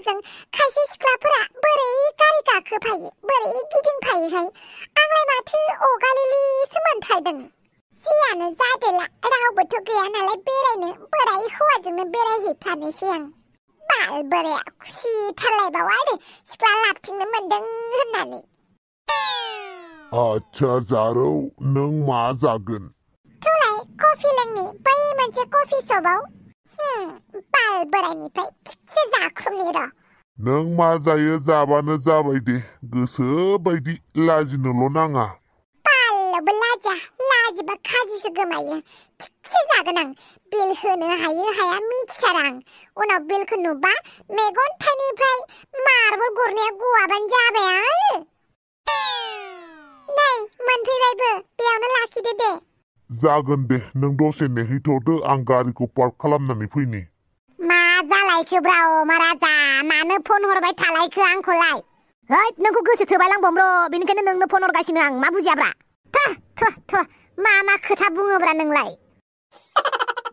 लोगोफोरजों खायसे सिख्लाफोरा बोरै गारि गाखोफायो बोरै गिदिंफायोहाय आंलाय माथो अगालिलिसो मोनथारदों। जियानो जादोला रावबोथ' गैया नालाय बेरायनो बोराय हौवाजोंनो बेरायहैफ्लानोसै आं। बाल बोराया खुसिथारलायबाव आरो सिख्ला लाबथिंनो मोनदों होननानै। आच्छा जारौ नों मा जागोन? थौलाय कफि लोंनि बै मोनसे कफि शपआव। बाल बोरायनिफ्राय थिगसे जाख्रुबनि र'। नों मा जायो जाबानो जाबाय दे गोसो बायदि लाजिनोल' नाङा। बालबो लाजिया लाजिबा खाजिसो गोमायो। थिगसे जागोन आं। बिल होनो हायो हाया मिथिथारा आं। उनाव बिलखौ नुबा मेगन थाइनैनिफ्राय मार्बल गरनाया गवाबानो जाबाय आरो। नै मोनफैबायबो बेयावनो लाखिदो दे। जागोन दे नों दसे नेहैथ'दो आं गारिखौ पार्क खालामनानै फैनि। मा जालायखोब्रा महाराजा मानो फन हरबाय थालायखो आंखौलाय? हैद नोंखौ गोसो थोबाय लांबावम्र बेनिखायनो नोंनो फन हरगासिनो आं मा बुजियाब्रा? मा खोथा बुङोब्रा नोंलाय?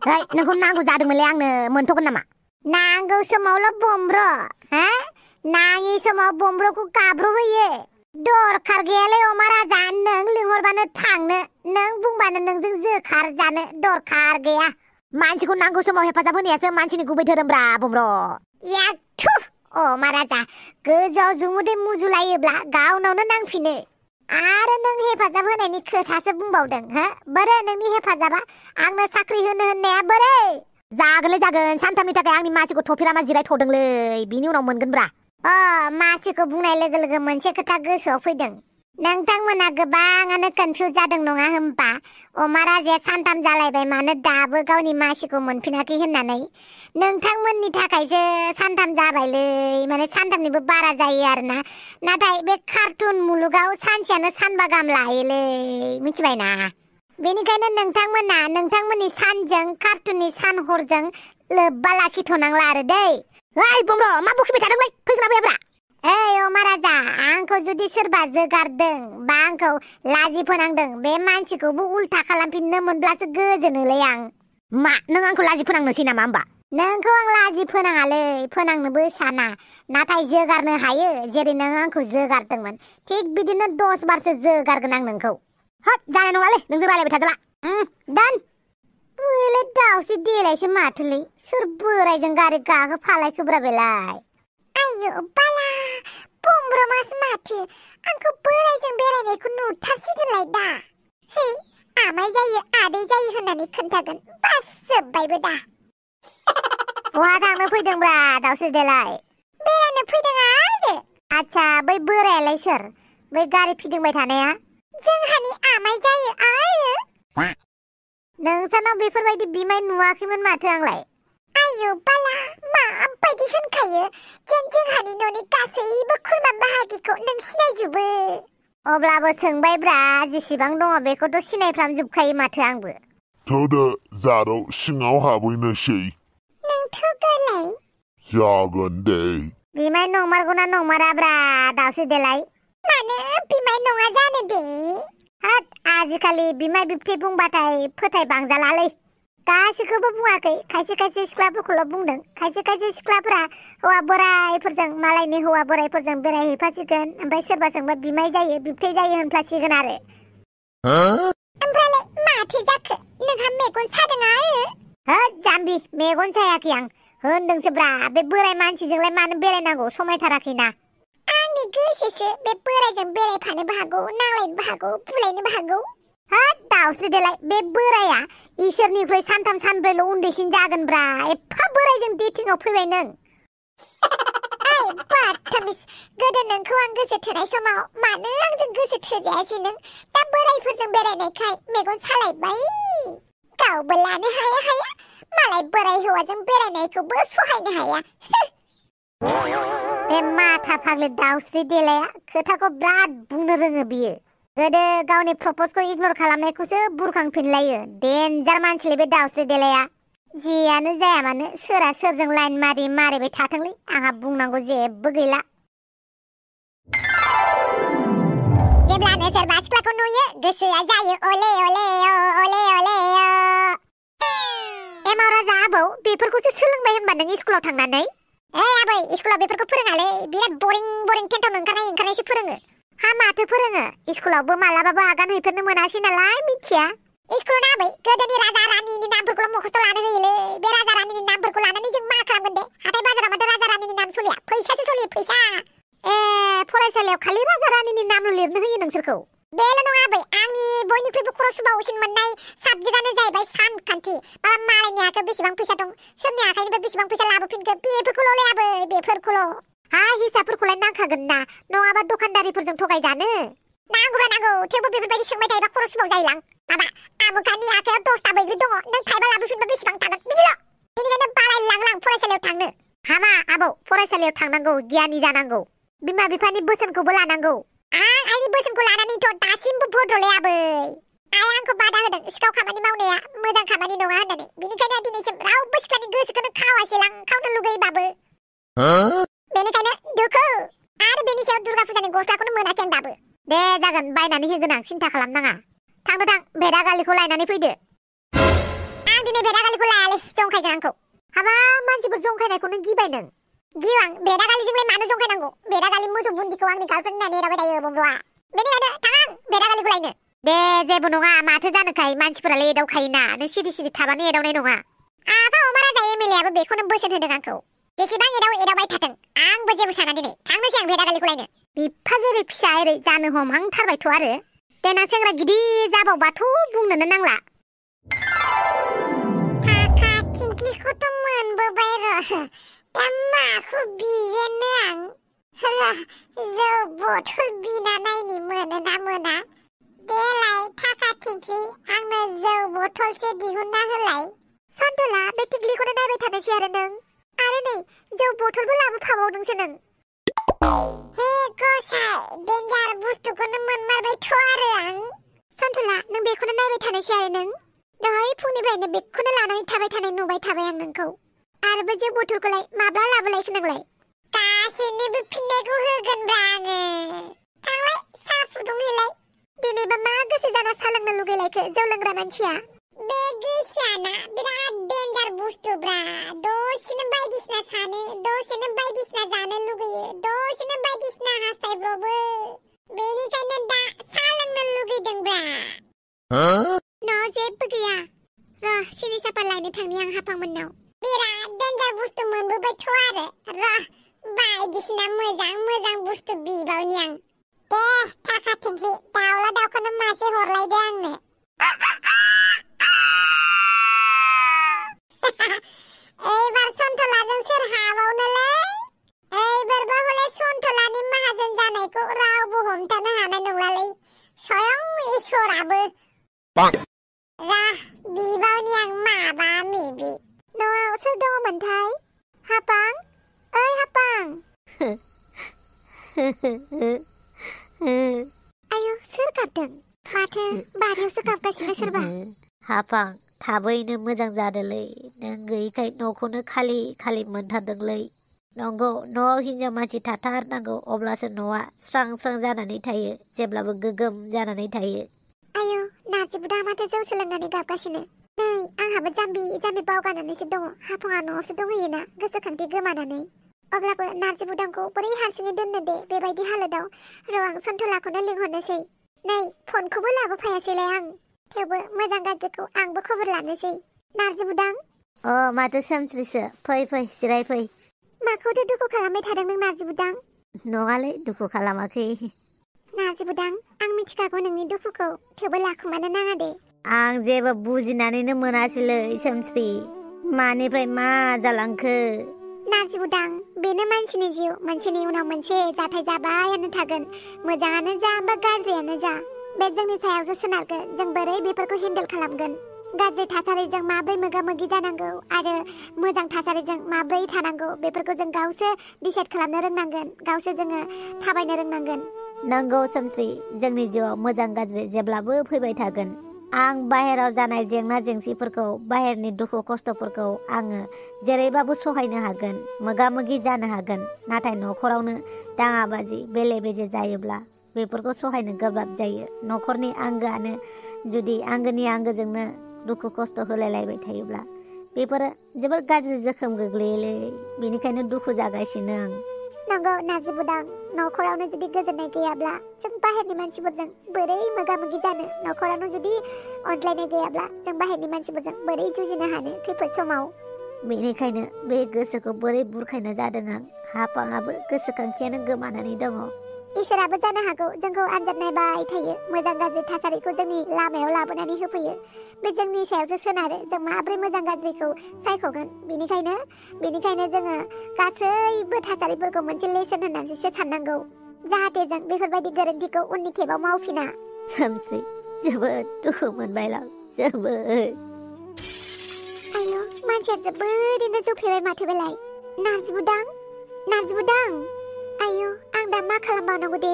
है नोंखौ नांगौ जादोंमोनलै आंनो मोनथ'गोन नामा? नांगौ समावल' बम्ब्र हा नाङि समाव बम्ब्रखौ गाब्र'होयो। दरखार गैयालै महाराजा नों लिंहरबानो थांनो नों बुंबानो नोंजों जोखार जानो दरखार गैया। मानसिखौ नांगौ समाव हेफाजाब होनायासो मानसिनि गुबै धोरोमब्रा बम्ब्र। याथु महाराजा गोजौआव जुमुदै मुजुलायोब्ला गावनावनो नांफिनो। आरो नों हेफाजाब होनायनि खोथासो बुंबावदों हो बोरो नोंनि हेफाजाबा आंनो साख्रि होनो होननाया बोरै? जागोनलै जागोन सानथामनि थाखाय आंनि मासिखौ थफिरामा जिरायथ'दोंलै बिनि उनाव मोनगोनब्रा। मासिखौ बुंनाय लोगो लोगो मोनसे खोथा गोसोआव फैदों। नोंथांमोना गोबाङानो कनफिउज जादों नङा होमबा? महाराजाया सानथाम जालायबाय मानो दाबो गावनि मासिखौ मोनफिनाखै होननानै। नोंथांमोननि थाखायसो सानथाम जाबायलै माने सानथामनिबो बारा जायो आरोना। नाथाय बे कार्टुन मुलुगाव सानसेयानो सानबा गाहाम लायोलै मिथिबायना? बेनिखायनो नोंथांमोना नोंथांमोननि सानजों कार्टुननि सान हरजों लोब्बा लाखिथ'नांला आरो दै। ओइ बम्ब्र मा बखिबाय थादोंलै फैग्रा फैयाब्रा? महाराजा आंखौ जुदि सोरबा जोगारदों बा आंखौ लाजि फोनांदों बे मानसिखौबो उल्था खालामफिननो मोनब्लासो गोजोनोलै आं। मा नों आंखौ लाजि फोनांनोसै नामा होमबा? नोंखौ आं लाजि फोनाङालै फोनांनोबो साना नाथाय जोगारनो हायो जेरै नों आंखौ जोगारदोंमोन थिग बिदिनो 10 बारसो जोगारगोन आं नोंखौ। होद जानाय नङालै नोंजों रायलायबाय थाजाला। दान बेलाय दावसि देलायसो माथोलै सोर बोरायजों गारि गाखोफालायखोब्रा बेलाय? आयौ बाला बम्ब्रमासो माथो आंखौ बोरायजों बेरायनायखौ नुथारसिगोनलाय दा। है आमाय जायो आदै जायो होननानै खोन्थागोन बास जोब्बायबो दा। बहा थांनो फैदोंब्रा दावस्रि देलाय? बेरायनो फैदों आरो। आच्छा बै बोरायालाय सोर? बै गारि फिदिंबाय थानाया? जोंहानि आमाय जायो आरो। नोंसानाव बेफोरबायदि बिमाय नुवाखैमोन माथो आंलाय। आयौ बाला माबायदि होनखायो जेन जोंहानि न'नि गासैबो खुरमा बाहागिखौ नों सिनायजोबो। अब्लाबो सोंबायब्रा जेसेबां दङ बेखौथ' सिनायफ्रामजोबखायो माथो आंबो। थौदो जारौ सिङाव हाबहैनोसै। नोंथ' गोरलै। जागोन दे। बिमाय नंमारगौना नंमाराब्रा दावस्रि देलाय? मानो बिमाय नङा जानो दे? हाद आजिखालि बिमाय बिबथै बुंबाथाय फोथाय बांजालालै। गासैखौबो बुङाखै खायसे खायसे सिख्लाफोरखौल' बुंदों। खायसे खायसे सिख्लाफोरा हौवा बोरायफोरजों मालायनि हौवा बोरायफोरजों बेरायहैफासिगोन ओमफ्राय सोरबा सोंबा बिमाय जायो बिबथै जायो होनफ्लासिगोन आरो। ओमफ्रायलाय माथो जाखो नोंहा मेगन सादों आरो? होद जाम्बि मेगन सायाखै आं होनदोंसोब्रा बे बोराय मानसिजोंलाय मानो बेरायनांगौ समायथाराखैना। आंनि गोसोसो बे बोरायजों बेरायफानोबो हागौ नांलायनोबो हागौ बुलायनोबो हागौ। होद दावस्रि देलाय बे बोराया इसोरनिख्रुइ सानथाम सानब्रैल' उन्दैसिन जागोनब्रा एफा बोरायजों डेटिंआव फैबाय नों। ओइ बादतामिज गोदो नोंखौ आं गोसो थोनाय समाव मानो आंजों गोसो थोजायासै नों? दा बोरायफोरजों बेरायनायखाय मेगन सालायबाय। गावबो लानो हाया हाया मालाय बोराय हौवाजों बेरायनायखौबो सहायनो हाया। बे माथा फाग्लि दावस्रि देलाया खोथाखौ बिराद बुंनो रोङो बियो। गोदो गावनि प्रप'जखौ इगनर खालामनायखौसो बुरखांफिनलायो। डेन्जार मानसिलै बे दावस्रि देलाया। जियानो जाया मानो सोरहा सोरजों लाइन मारिबाय थाथोंलै आंहा बुंनांगौ जेबो गैला। जेब्लानो सोरबा सिख्लाखौ नुयो गोसोआ जायो अले अले अले अले। महाराजा आबौ बेफोरखौसो सोलोंबाय होनबा नों स्कुलाव थांनानै? आबै स्कुलाव बेफोरखौ फोरोङालै बिराद बरिं टेन्टाव ओंखारनायसो फोरोङो हा माथो फोरोङो स्कुलावबो मालाबाबो आगान हैफेरनो मोनासै नालाय मिथिया स्कुलाव आबै गोदोनि राजा रानिनि नामफोरखौल' मुखस्थ' लानो होयोलै बे राजा रानिनि नामफोरखौ लानानै जों मा खालामगोन दे हाथाय बाजाराव माथो राजा रानिनि नाम सोलिया फैसासो सोलियो फैसा फरायसालियाव खालि राजा रानिनि नामल' लिरनो होयो नोंसोरखौ बेल' नङा आबै आंनि बयनिख्रुइबो खर'स बावसिन मोननाय साबजेक्टआनो जाहैबाय सानखान्थि मालायनि आखायाव बेसेबां फैसा दं सोरनि आखाइनिफ्राय बेसेबां फैसा लाबोफिनखो बेफोरखौल' आबै बेफोरखौल' हा हिसाबफोरखौलाय नांखागोन ना नङाबा दखानदारिफोरजों थगायजानो नांगौ थेवबो बेफोरबायदि सोंबाय थायोबा खर' सुबाव जायोलां माबा आमुखानि आखायाव 10टा बैग्रि दङ नों थाइबा लाबोफिनबा बेसेबां थागोन बिदिल' बेनिखायनो बालायलांलां फरायसालियाव थांनो हामा आबौ फरायसालियाव थांनांगौ गियानि जानांगौ बिमा बिफानि बोसोनखौबो लानांगौ आं आंनि बोसोनखौ लानानैथ' दासिमबो भद्रलै आबै आइ आंखौ बादा होदों सिखाव खामानि मावनाया मोजां खामानि नङा होननानै बेनिखायनो दिनैसिम रावबो सिख्लानि गोसोखौनो खावासैलां खावनो लुगैबाबो बेनिखायनो दुखु आरो बेनि सायाव दुर्गा फुजानि गस्लाखौनो मोनाखै आं दाबो दे जागोन बायनानै होगोन आं सिन्था खालामनाङा थां भेदागालिखौ लायनानै फैदो आं दिनै भेदागालिखौ लायालै जंखायगोन आंखौ हाबा मानसिफोर जंखायनायखौ नों गिबाय नों गिवां भेदागालिजोंलाय मानो जंखायनांगौ भेदागालि मोसौ बुन्दिखौ आंनि गार्लफ्रेन्ड होननानै एदावबाय थायो बंल'आ बेनिखायनो थां भेदागालिखौ लायनो दे जेबो नङा माथो जानोखाय मानसिफोरालाय एदावखायोना नों सिरि थाबानो एदावनाय नङा आफा अमा राजा एमएलएआबो बेखौनो बोसोन होदों आंखौ जेसेबां एदावबाय थाथों आंबो जेबो साना दिनै थांनोसै आं भेदागालिखौ लायनो बिफा जेरै फिसा एरै जानो हमहांथारबायथ' आरो देनां सेंग्रा गिदिर जाबावबाथ' बुंनोनो नांला काका थिंख्लिखौथ' मोनबोबाय र' दा माखौ बिजेननो आं जौ बथल बिना नायनि मोनोना मोना देलाय थाखा थिंख्लि आंनो जौ बथलसे दिहुनना होलाय सन्तला बे थिंख्लिखौनो नायबाय थानोसै आरो नै जौ बथलबो लाबोफाबावदोंसो नों हे गसाय डेन्जार बुस्थुखौनो मोनमारबायथ' आरो आं सन्तला नों बेखौनो नायबाय थानोसै आरो नों दहाय फुंनिफ्रायनो बेखौनो लानानै थाबाय थानाय नुबाय थाबाय आं नोंखौ आरो बे जौ बथलखौलाय माब्ला लाबोलायखो नोंलाय गासैनोबो फिननायखौ होगोनब्रा आङो थांलाय साहा फुदुंहैलाय दिनैबा मा गोसो जाना साहा लोंनो लुगैलायखो जौ लोंग्रा मानसिया बे गोसोआना बिराद डेन्जार बुस्थुब्रा दसेनो बायदिसिना सानो दसेनो बायदिसिना जानो लुगैयो दसेनो बायदिसिना हास्थायब्रबो बेनिखायनो दा साहा लोंनो लुगैदोंब्रा न' जेबो गैया र' सिनि साफा लायनो थांनि आं हाफांमोननाव बिराद डेन्जार बुस्थु मोनबोबायथ' आरो र' बायदिसिना मोजां बुस्थु बिबावनि आं दे थाखा थिंख्लि दाउला दाउखौनो मासे हरलायदो आंनो এইবার सन्तलाजों सोर हाबावनोलै এইবাरबा हले सन्तलानि माहाजोन जानायखौ रावबो हमथानो हानाय नंलालै स्वयं इसोराबो रा बिबावनि आं माबा मिबि न'आव सोर दङमोनथाय हापां ओइ हापां आयौ सोर गाबदों माथो बारियावसो गाबगासिनो सोरबा हापां थाबैनो मोजां जादोलै नों गैयैखाय न'खौनो खालि मोनथारदोंलै नंगौ न'आव हिनजाव मानसि थाथारनांगौ अब्लासो न'आ स्रां जानानै थायो जेब्लाबो गोगोम जानानै थायो आयौ नार्जि बुदा माथो जौ सोलोंनानै गाबगासिनो नै आंहाबो जाम्बि बावगारनानैसो दङ हाफाङा न'आवसो दंहैयोना गोसोखांथि गोमानानै अब्लाबो नार्जि बुदांखौ बोरै हारसिङै दोननो दे बेबायदि हालोदाव र' आं सन्तलाखौनो लिंहरनोसै नै फनखौबो लाबोफायासैलाय आं थेवबो मोजां गाज्रिखौ आंबो खबर लानोसै नार्जि बुदां माथो सोमस्रिसो फै जिरायफै माखौथो दुखु खालामबाय थादों नों नार्जि बुदां नङालै दुखु खालामाखै नार्जि बुदां आं मिथिखागौ नोंनि दुखुखौ थेवबो लाखुमानो नाङा दे आं जेबो बुजिनानैनो मोनासैलै सोमस्रि मानिफ्राय मा जालांखो नार्जि बुदां बेनो मानसिनि जिउ मोनसेनि उनाव मोनसे जाथाय जाबायानो थागोन मोजाङानो जा बा गाज्रियानो जा बे जोंनि सायावसो सोनारगोन जों बोरै बेफोरखौ हेन्डेल खालामगोन गाज्रि थासारिजों माब्रै मोगा मोगि जानांगौ आरो मोजां थासारिजों माब्रै थानांगौ बेफोरखौ जों गावसो डिसाइड खालामनो रोंनांगोन गावसो जोङो थाबायनो रोंनांगोन नंगौ सोमस्रि जोंनि जिउआव मोजां गाज्रि जेब्लाबो फैबाय थागोन आं बाहेराव जानाय जेंना जेंसिफोरखौ बाहेरनि दुखु खस्थ'फोरखौ आङो जेरैबाबो सहायनो हागोन मोगा मोगि जानो हागोन नाथाय न'खरावनो दाङाबाजि बेले बेजे जायोब्ला बेफोरखौ सहायनो गोब्राब जायो न'खरनि आंगोआनो जुदि आंगोनि आंगोजोंनो दुखु खस्थ' होलायलायबाय थायोब्ला बेफोरो जोबोर गाज्रि जोखोम गोग्लैयोलै बेनिखायनो दुखु जागासिनो आं नंगौ नार्जि बुदां न'खरावनो जुदि गोजोननाय गैयाब्ला जों बाहेरनि मानसिफोरजों बोरै मोगा मोगि जानो न'खरावनो जुदि अनज्लायनाय गैयाब्ला जों बाहेरनि मानसिफोरजों बोरै जुजिनो हानो खैफोद समाव बेनिखायनो बे गोसोखौ बोरै बुरखायनो जादों आं हाफाङाबो गोसोखांथियानो गोमानानै दङ इसोराबो जानो हागौ जोंखौ आनजाद नायबाय थायो मोजां गाज्रि थासारिखौ जोंनि लामायाव लाबोनानै होफैयो बे जोंनि सायावसो सोनारो जों माबोरै मोजां गाज्रिखौ सायख'गोन बेनिखायनो जोङो गासैबो थासारिफोरखौ मोनसे लेसन होननानैसो साननांगौ जाहाथे जों बेफोरबायदि गोरोन्थिखौ उननि खेबाव मावफिना सोमस्रि जोबोद दुखु मोनबायलां जोबोद आयौ मानसिया जोबोरैनो जौफेरबाय माथो बेलाय नार्जि बुदां आयौ आं दा मा खालामबावनांगौ दे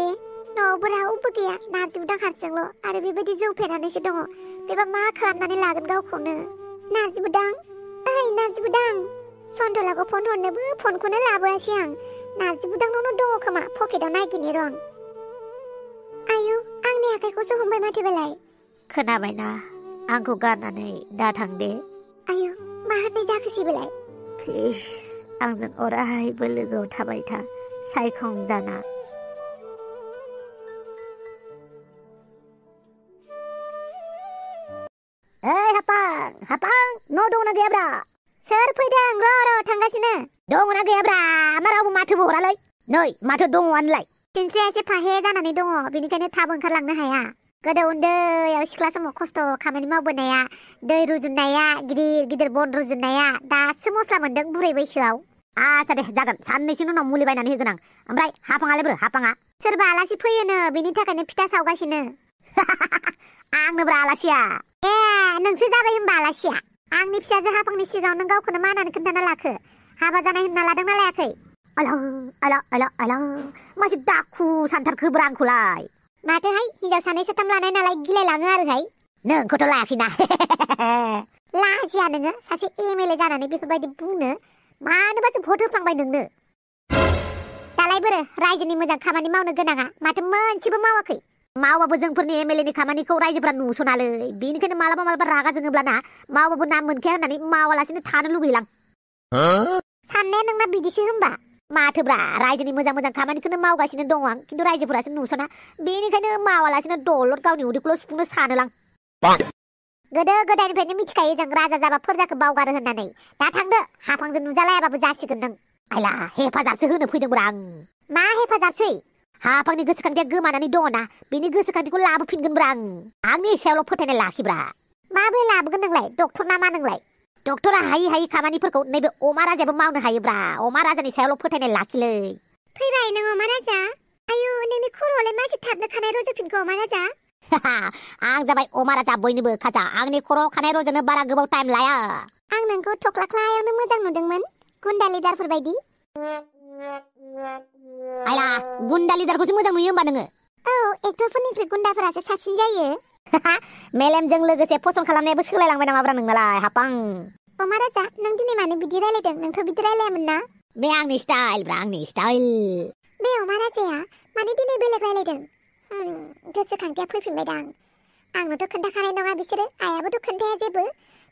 न'आवबो रावबो गैया नार्जि बुदां हारसिंल' आरो बेबायदि जौफेरनानैसो दङ बेबा मा खालामनानै लागोन गावखौनो नार्जि बुदां सन्थलाखौ फन हरनोबो फनखौनो लाबोआसै आं नार्जि बुदांनावनो दङ खोमा पकेटाव नायगिरनि रं आयौ आंनि आखाइखौसो हमबाय माथो बेलाय खोनाबायना आंखौ गारनानै दा थां दे आयौ मा होननाय जाखोसै बेलाय प्लिज आंजों अरायबो लोगोआव थाबाय था सायखं जाना हापां न' दंना गैयाब्रा सोर फैदों र' थांगासिनो दंना गैयाब्रा मा रावबो माथोबो हरालै नै माथो दङआनोलाय सिनस्रिया एसे फाहे जानानै दङ बेनिखायनो थाब ओंखारलांनो हाया गोदो उन्दैयाव सिख्ला समाव खस्थ' खामानि मावबोनाया दै रुजुननाया गिदिर बन रुजुननाया दासो मस्ला मोनदों बुरै बैसोआव आच्छा दे जागोन साननैसोनि उनाव मुलि बायनानै होगोन आं ओमफ्राय हापाङालाय ब्रो हापाङा सोरबा आलासि फैयोनो बेनि थाखायनो फिथा सावगासिनो आंनोब्रा आलासिया ए नोंसो जाबाय होनबा आलासिया आंनि फिसाजो हापांनि सिगाङाव नों गावखौनो मा होननानै खोन्थाना लाखो हाबा जानाय होनना लादोंना लायाखै आला मासे दाखु सानथारखोब्रा आंखौलाय माथोहाय हिनजाव सानै साथाम लानाय नालाय गिलायलाङो आरोहाय नोंखौथ' लायाखैना लाजिया नोङो सासे एमएलए जानानै बेफोरबायदि बुंनो मानोबासो भट होफ्लांबाय नोंनो दालाय बोरो रायजोनि मोजां खामानि मावनो गोनाङा माथो मोनसेबो मावाखै मावबाबो जोंफोरनि एमएलएनि खामानिखौ रायजोफ्रा नुसनालै बेनिखायनो मालाबा रागा जोङोब्लाना मावबाबो नाम मोनखाया होननानै मावालासिनो थानो लुगैलां साननाया नोंना बिदिसो होनबा माथोब्रा रायजोनि मोजां खामानिखौनो मावगासिनो दङ आं खिन्थु रायजोफोरासो नुसना बेनिखायनो मावालासिनो दलद गावनि उदैखौल' सुफुंनो सानोलां गोदो गोदायनिफ्रायनो मिथिखायो जों राजा जाबा फोरजाखौ बावगारो होननानै दा थांदो हाफांजों नुजालायाबाबो जासिगोन नों आयला हेफाजाबसो होनो फैदोंब्रा आं मा हेफाजाबसै हाफांनि गोसोखांथिया गोमानानै दङना बेनि गोसोखांथिखौ लाबोफिनगोनब्रा आंनि सायावल' फोथायनाय लाखिब्रा माबोरै लाबोगोन नोंलाय डक्टर ना मा नोंलाय डक्टरा हायि खामानिफोरखौ नैबे अमा राजायाबो मावनो हायोब्रा अमा राजानि सायावल' फोथायनाय लाखिलै फैबाय नों अमा राजा आयु नोंनि खर'आवलाय मासे थाबनो खानाय रज'फिनखो अमा राजा आं जाबाय अमा राजा बयनिबो खाजा आंनि खर'आव खानाय रज'नो बारा गोबाव टाइम लाया आं नोंखौ थख्लाख्लायावनो मोजां नुदोंमोन गुन्दा लिडारफोर बायदि आयला गुन्दा लिडारखौसो मोजां नुयो होमबा नोङो औ एक्टरफोरनिख्रुइ गुन्दाफोरासो साबसिन जायो मेलेमजों लोगोसे फसन खालामनायाबो सोलायलांबाय नामाब्रा नोंनालाय हापां अमा राजा नों दिनै मानो बिदि रायलायदों नोंथ' बिदि रायलायामोन ना बे आंनि स्टाइल ब्रा आंनि स्टाइल बे अमा राजाया माने दिनै बेलेग रायलायदों गोसोखांथिया फैफिनबायदां आंनोथ' खोन्थाखानाय नङा बिसोरो आइयाबोथ' खोन्थाया जेबो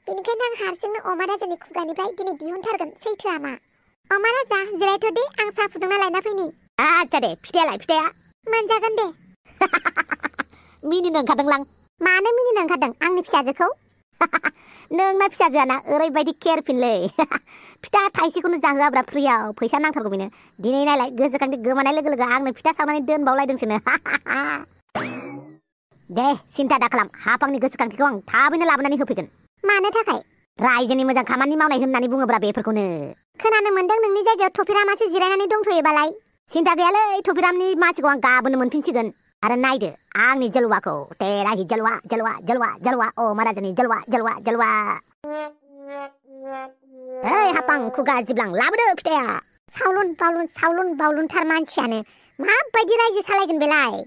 बेनिखायनो आं हारसिंनो अमा राजानि खुगानिफ्राय दिनै दिहुनथारगोन सैथोआ मा अमा राजा जिरायथ' दे आं साहा फुदुंना लायना फैनि आच्छा दे फिथाइया मोनजागोन दे मिनिनो ओंखारदोंलां मानो मिनिनो ओंखारदों आंनि फिसाजोखौ नोंना फिसाजोआना ओरैबायदि केयारफिनलै फिथा थाइसेखौनो जाहोआब्रा फ्रियाव फैसा नांथारगौ बेनो दिनै नायलाय गोसोखांथि गोमानाय लोगो लोगो आंनो फिथा सावनानै दोनबावलायदोंसोनो दे सिन्था दा खालाम हापांनि गोसोखांथिखौ आं थाबैनो लाबोनानै होफैगोन मानो थाखाय रायजोनि मोजां खामानि मावनाय होननानै बुङोब्रा बेफोरखौनो खोनानो मोनदों नोंनि जायगायाव टफिरामासो जिरायनानै दंथ'योबालाय सिन्था गैयालै टफिरामनि मानसिखौ आं गाबोनो मोनफिनसिगोन आरो नायदो आंनि जलवाखौ तेरा हि जलवा ओ महाराजानि जलवा ओइ हापां खुगा जिबलां लाबोदो फिथाया सावलुन बावलुनथार मानसियानो माबायदि रायजो सालायगोन बेलाय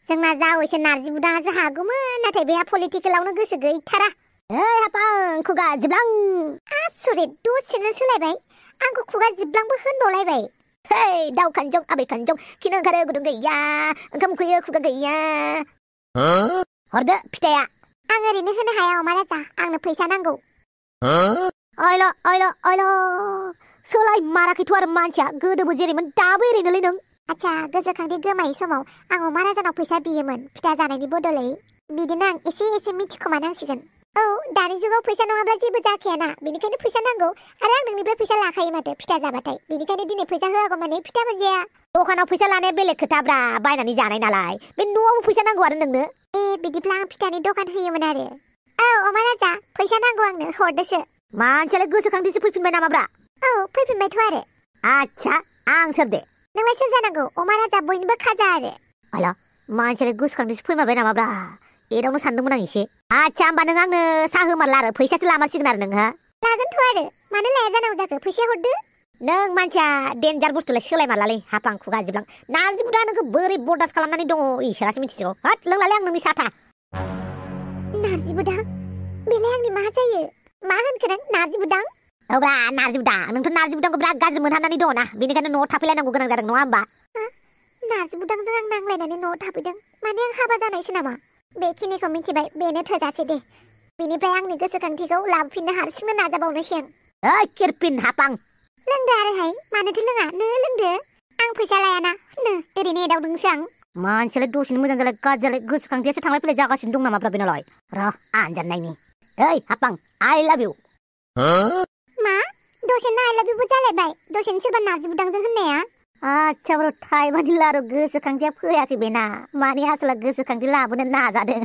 जोंना जावैसो नार्जि बुदाङासो हागौमोन नाथाय बेहा पलिटिकेलावनो गोसो गैथारा ओइ हापां खुगा जिबलां आसरित दसेनो सोलायबाय आंखौ खुगा जिबलांबो होनबावलायबाय hey दाउ खानजं आबै खानजं खिनो ओंखारो गुदुं गैया ओंखाम उखैयो खुगा गैया हरदो फिथाया आं ओरैनो होनो हाया अमा राजा आंनो फैसा नांगौ आयला सोलाय माराखैथ' आरो मानसिया गोदोबो जेरैमोन दाबो एरैनोलै नों आच्छा गोसोखांदि गोमायै समाव आं अमा राजानाव फैसा बियोमोन फिथा जानायनि बदलै बिदिनो आं एसे मिथिखोमानांसिगोन औ दानि जुगाव फैसा नङाब्ला जेबो जाखायाना बेनिखायनो फैसा नांगौ आरो आं नोंनिफ्राय फैसा लाखायो माथो फिथा जाबाथाय बेनिखायनो दिनै फैसा होआगौ माने फिथा मोनजाया दखानाव फैसा लानाया बेलेग खोथाब्रा बायनानै जानाय नालाय बे न'आवबो फैसा नांगौ आरो नोंनो बिदिब्ला आं फिथानि दखान होयोमोन आरो औ अमा राजा फैसा नांगौ आंनो हरदोसो मानसियालाय गोसोखांथिसो फैफिनबाय नामाब्रा औ फैफिनबायथ' आरो आच्छा आं सोर दे नोंलाय सोर जानांगौ अमा राजा बयनिबो खाजा आरो आयला मानसियालाय गोसोखांथिसो फैमारबाय नामाब्रा एदावनो सानदोंमोन आं एसे आच्छा होमबा नों आंनो साहा होमारला आरो फैसासो लामारसिगोन आरो नोंहा लागोनथ' आरो मानो लाया जानांगौ जाखो फैसा हरदो नों मानसिया डेन्जार बुस्थुलाय सोलायमारलालै हाफां खुगा जोबलां नारजि बुदा नोंखौ बोरै बरदास खालामनानै दङ इसोरासो मिथिसिगौ होद लोंलालै आं नोंनि साथा नारजि बुदां बेलाय आंनि मा जायो मा होनखो नों नारजि बुदां औब्रा नारजि बुदा नोंथ' नारजि बुदांखौ बिराद गाज्रि मोनहाबनानै दङ ना बेनिखायनो न'आव थाफैलायनांगौ गोनां जादों नङा होमबा नारजि बुदांजों आं नांलायनानै न'आव थाफैदों माने आं हाबा जानायसो नामा बेखिनिखौ मिथिबाय बेनो थोजासे दे बेनिफ्राय आंनि गोसोखांथिखौ लाबोफिननो हारसिंनो नाजाबावनोसै आं ओइ किरपिन हापां लोंदो आरोहाय मानोथो लोङा नो लोंदो आं फैसा लायाना नो ओरैनो एदावदोंसो आं मानसियालाय दसेनो मोजां जालाय गाज्रि जालाय गोसोखांथियासो थांलाय फैलाय जागासिनो दं नामाब्रा बेनालाय र' आनजाद नायनि ओइ हापां आइ लाभ इउ मा दसेनो आइ लाभ इउबो जालायबाय दसेनो सोरबा नारजि बुदांजों होननाया आच्छा ब्र' थाइबानि लारु गोसोखांथिया फैयाखै बेना माने आसला गोसोखांथि लाबोनो नाजादों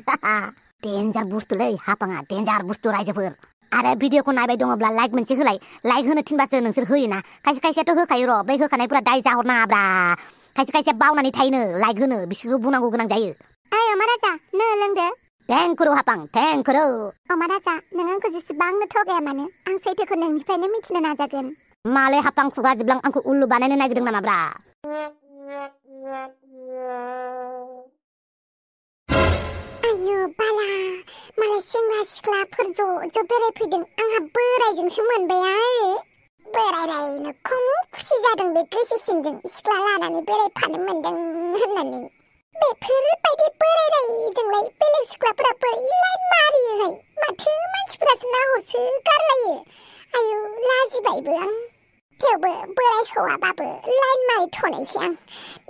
डेन्जार बुस्थुलै हापाङा डेन्जार बुस्थु रायजोफोर आरो भिडिअखौ नायबाय दङब्ला लाइक मोनसे होलाय लाइक होनो थिनबासो नोंसोर होयोना खायसे खायसेयाथ' होखायो र' बै होखानायफोरा दाय जाहरनाङाब्रा खायसे खायसेया बावनानै थायोनो लाइक होनो बिसोरखौ बुंनांगौ गोनां जायो ओइ अमा राजा नो लोंदो थेंकुरु हापां थेंकुरु अमा राजा नों आंखौ जेसेबांनो थगाया मानो आं सैथोखौ नोंनिफ्रायनो मिथिनो नाजागोन मालाय हापां खुगा जोबलां आंखौ उल्लु बानायनो नागिरदों नामाब्रा आयु बाला मालाय सेंग्रा सिख्लाफोर ज' बेरायफैदों आंहा बोरायजोंसो मोनबाय बोरायनो खम खुसि जादों बे गोसो सिंजों सिख्ला लानानै बेरायफानो मोनदों होननानै बेफोरबायदि बोरायजोंलाय बेलेग सिख्लाफोराबो इलाय मारियोहाय माथो मानसिफोरासो नाहरसो गारलायो आयु लाजिबायबो आं थेवबो बोराय हौवाबाबो लाइन मारिथ'नोसै आं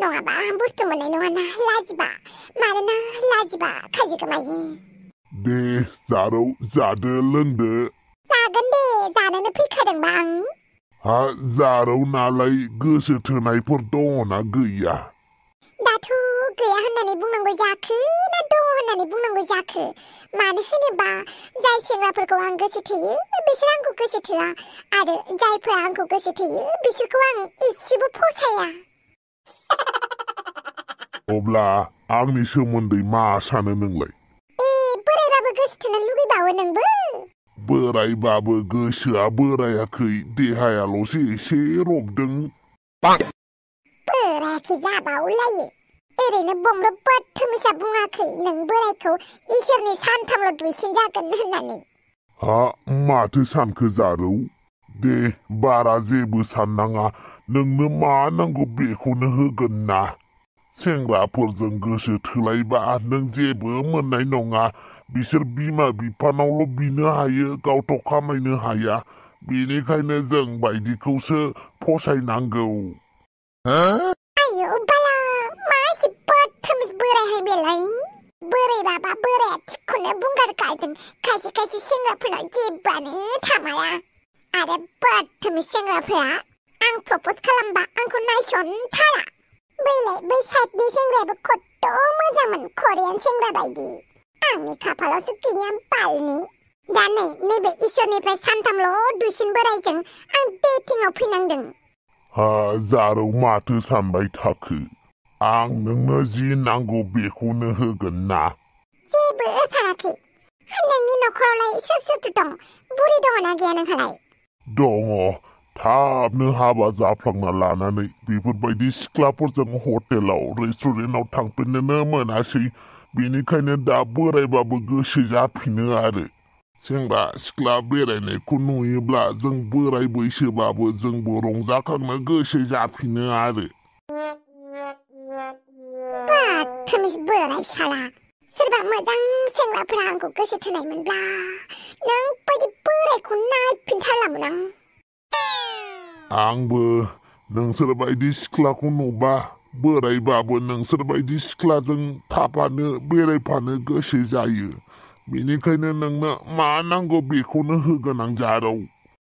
नङाबा बुस्थु मोननाय नङाना लाजिबा मानोना लाजिबा खाजि गोमायो दे जारौ जादो लोंदो जागोन दे जानोनो फैखादोंबा आं हा जारौ नालाय गोसो थोनायफोर दङना गैया दाथ' गैया होननानै बुंनांगौ जाखो ना दङ होननानै बुंनांगौ जाखो मानो होनोबा जाय सेंग्राफोरखौ आं गोसो थोयो बिसोर आंखौ गोसो थोआ आरो जायफोरा आंखौ गोसो थोयो बिसोरखौ आं इसेबो फसाया अब्ला आंनि सोमोन्दै मा सानो नोंलाय बोरायबाबो गोसो थोनो लुगैबावो नोंबो बोरायबाबो गोसोआ बोरायाखै देहायाल'सो एसे रबदों बोरायाखै जाबावलायो ओरैनो बम्ब्र बदथमिसा बुङाखै नों बोरायखौ इसोरनि सानथामल' दुइसिन जागोन होननानै हा माथो सानखो जारौ दे बारा जेबो साननाङा नोंनो मा नांगौ बेखौनो होगोन ना सेंग्राफोरजों गोसो थोलायबा नों जेबो मोननाय नङा बिसोर बिमा बिफानावल' बिनो हायो गावथ' खामायनो हाया बेनिखायनो जों बायदिखौसो फसायनांगौ आयौ बाला मा एसे बदथमिस बोरायहाय बेलाय बोरायबाबा बोराया थिगखौनो बुंगारखादों खायसे खायसे सेंग्राफोरनाव जेबोआनो थामारा आरो बदथमिस सेंग्राफोरा आं प्रप'ज खालामबा आंखौ नायसनथारा बैलाय बै साइडनि सेंग्रायाबो खट्ट मोजांमोन करियान सेंग्रा बायदि आंनि खाफालावसो गैया बालनि दा नैबे इसोरनिफ्राय सानथामल' दुइसिन बोरायजों आं डेटिंआव फैनांदों हा जारौ माथो सानबाय थाखो आं नोंनो जि नांगौ बेखौनो होगोन ना जेबो सानाखै नोंनि न'खरावलाय सोर सोरथो दं बुरि दङना गैया नोंहालाय दङ थाबनो हाबा जाफ्लांना लानानै बेफोरबायदि सिख्लाफोरजों हटेलाव रेस्टुरेन्टाव थांफिननोनो मोनासै बेनिखायनो दा बोरायबाबो गोसो जाफिनो आरो सेंग्रा सिख्ला बेरायनायखौ नुयोब्ला जों बोराय बैसोबाबो जोंबो रंजाखांनो गोसो जाफिनो आरो बदथमिस बोराय साला सोरबा मोजां सेंग्राफोरा आंखौ गोसो थोनायमोनब्ला नों बायदि बोरायखौ नायफिनथारलामोन आं। आंबो नोंसोरबायदि सिख्लाखौ नुबा बोरायबाबो नोंसोरबायदि सिख्लाजों थाफानो बेरायफानो गोसो जायो। बेनिखायनो नोंनो मा नांगौ बेखौनो होगोन आं जारौ।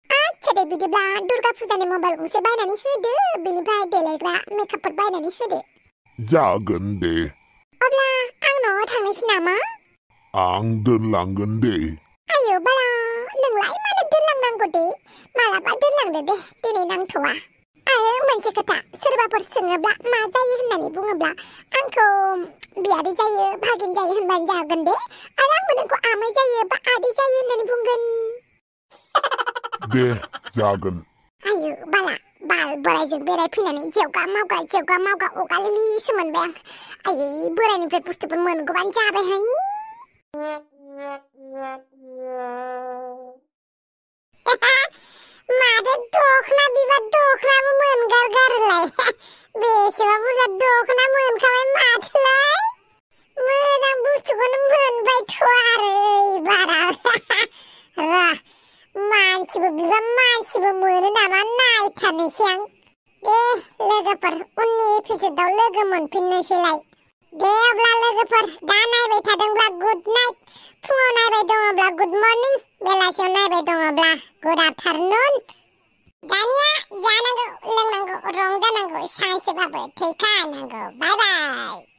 आच्छा दे बिदिब्ला दुर्गा फुजानि मबाइल गंसे बायनानै होदो, बेनिफ्राय देलायग्रा मेकआपफोर बायनानै होदो। जागोन दे। अब्ला आं न'आव थांनोसै नामा? आं दोनलांगोन दे। आयौ बाला, नोंलाय मानो दोनलांनांगौ दे? मालाबा दोनलांदो दे, दिनै नांथ'वा। आरो मोनसे खोथा, सोरबाफोर सोङोब्ला मा जायो होननानै बुङोब्ला आंखौ बियादै जायो, भागिन जायो होनबानो जागोन दे। आरो आंबो नोंखौ आमाय जायो बा आदै जायो होननानै बुंगोन। दे जागोन। आयौ बाला, बाल बोरायजों बेरायफैनानै जेवगा मावगा अगालिलिसो मोनबाय आं। आयै बोरायनिफ्राय बुस्थुफोर मोनगौबानो जाबायहाय। माथो दखना बिबार दखनाबो मोनगारगारोलाय। बेसेबा बुरजा दखना मोनखाबाय माथोलाय। मोजां बुस्थुखौनो मोनबायथ' आरो एबाराव। र' मानसिबो बिबा मानसिबो मोनो नामा नायथारनोसै आं। दे लोगोफोर, उननि एपिसोडआव लोगो मोनफिननोसैलाय। दे अब्ला लोगोफोर, दा नायबाय थादोंब्ला गुड नाइट, फुङाव नायबाय दङब्ला गुड मर्निं, बेलासियाव नायबाय दङब्ला गुड आफ्टारनुन। दानिया जानांगौ, लोंनांगौ, रंजानांगौ, सानसेबाबो थैखानांगौ। बाय बाय।